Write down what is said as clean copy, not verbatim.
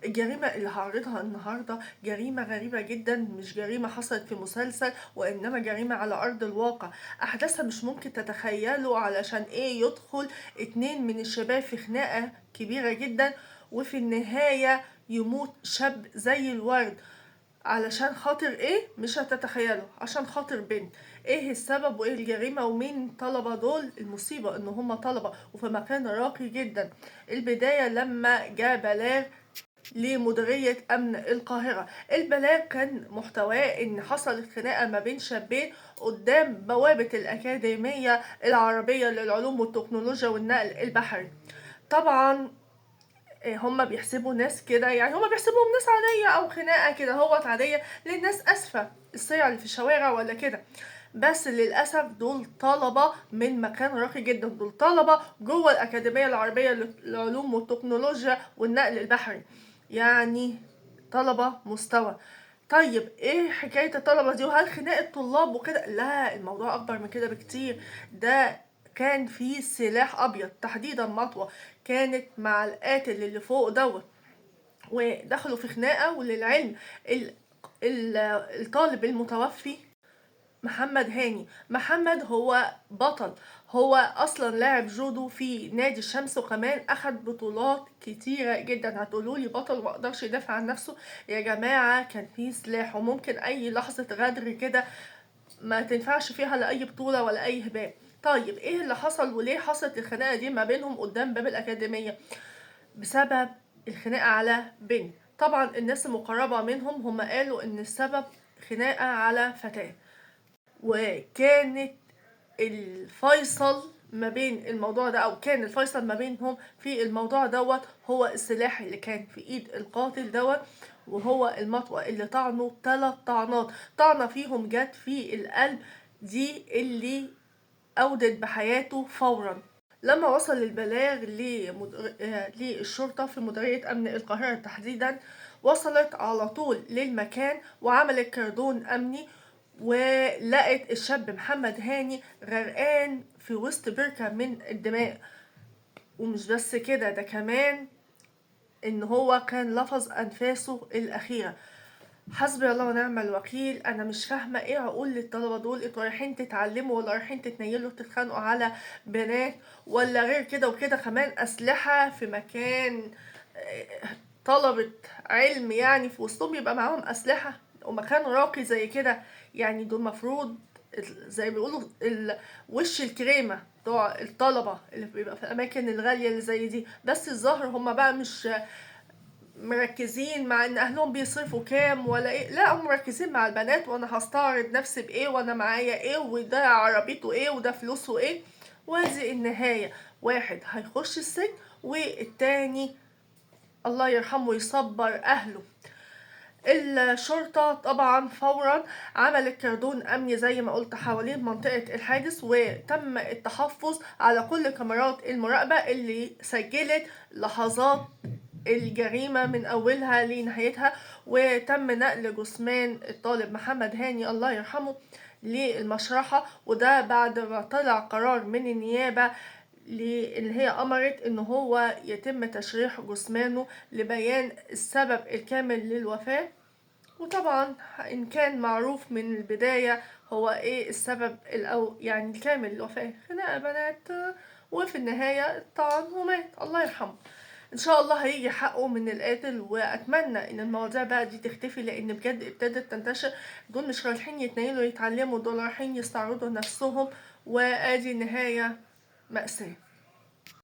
الجريمة اللي هعرضها النهاردة جريمة غريبة جدا، مش جريمة حصلت في مسلسل، وإنما جريمة على أرض الواقع. أحداثها مش ممكن تتخيلوا علشان إيه يدخل 2 من الشباب في خناقة كبيرة جدا، وفي النهاية يموت شاب زي الورد. علشان خاطر إيه؟ مش هتتخيلوا، عشان خاطر بنت. إيه السبب وإيه الجريمة ومين طلبة دول؟ المصيبة إن هما طلبة وفي مكان راقي جدا. البداية لما جاء بلاغ لمديرية أمن القاهرة، البلاغ كان محتواه إن حصلت خناقة ما بين شابين قدام بوابة الأكاديمية العربية للعلوم والتكنولوجيا والنقل البحري. طبعا هما بيحسبوا ناس كده، يعني هما بيحسبوهم ناس عادية أو خناقة كده هوت عادية للناس أسفة الصيع اللي في الشوارع ولا كده، بس للأسف دول طلبة من مكان راقي جدا، دول طلبة جوه الأكاديمية العربية للعلوم والتكنولوجيا والنقل البحري، يعني طلبة مستوى. طيب ايه حكاية الطلبة دي وهل خناقة طلاب وكده؟ لا، الموضوع أكبر من كده بكتير. ده كان في سلاح أبيض، تحديدا مطوة، كانت مع القاتل اللي فوق دوت، ودخلوا في خناقة. وللعلم الطالب المتوفي محمد هاني، محمد هو بطل، هو أصلا لاعب جودو في نادي الشمس، وكمان أخد بطولات كتيرة جدا. هتقولوا لي بطل وما قدرش يدافع عن نفسه؟ يا جماعة كان في سلاح، وممكن أي لحظة غدر كده ما تنفعش فيها لا أي بطولة ولا أي هباب. طيب إيه اللي حصل وليه حصلت الخناقة دي ما بينهم قدام باب الأكاديمية؟ بسبب الخناقة على بنت. طبعا الناس المقربة منهم هم قالوا إن السبب خناقة على فتاة، وكانت الفيصل ما بين الموضوع ده، او كان الفيصل ما بينهم في الموضوع دوت، هو السلاح اللي كان في ايد القاتل دوت، وهو المطوة اللي طعنه 3 طعنات، طعنة فيهم جت في القلب، دي اللي أودت بحياته فورا. لما وصل البلاغ للشرطة في مديرية أمن القاهرة تحديدا، وصلت على طول للمكان وعملت كردون أمني، ولقت الشاب محمد هاني غرقان في وسط بركة من الدماء. ومش بس كده، ده كمان ان هو كان لفظ انفاسه الاخيرة. حسبي الله ونعم الوكيل. انا مش فاهمة ايه عقول للطلبة دول، انتوا رايحين تتعلموا ولا رايحين تتنيلوا تتخانقوا على بنات ولا غير كده وكده؟ كمان اسلحة في مكان، طلبة علم يعني في وسطهم يبقى معاهم اسلحة ومكان راقي زي كده، يعني دول مفروض زي ما بيقولوا وش الكريمة بتوع الطلبة اللي بيبقى في الأماكن الغالية اللي زي دي. بس الظاهر هما بقى مش مركزين مع إن أهلهم بيصرفوا كام ولا إيه، لا هم مركزين مع البنات، وأنا هستعرض نفسي بإيه وأنا معايا إيه وده عربيته إيه وده فلوسه إيه. وادي النهاية، واحد هيخش السجن والتاني الله يرحمه ويصبر أهله. الشرطة طبعا فورا عملت كردون أمني زي ما قلت حوالين منطقة الحادث، وتم التحفظ على كل كاميرات المراقبة اللي سجلت لحظات الجريمة من أولها لنهايتها، وتم نقل جثمان الطالب محمد هاني الله يرحمه للمشرحة، وده بعد ما طلع قرار من النيابة اللي هي أمرت إن هو يتم تشريح جثمانه لبيان السبب الكامل للوفاة. وطبعا إن كان معروف من البداية هو إيه السبب يعني الكامل للوفاة، خناقة بنات، وفي النهاية طعن ومات الله يرحمه. إن شاء الله هيجي حقه من القاتل، وأتمنى إن المواضيع بقى دي تختفي، لأن بجد ابتدت تنتشر. دول مش رايحين يتنيلوا يتعلموا، دول رايحين يستعرضوا نفسهم، وآدي النهاية مأساة.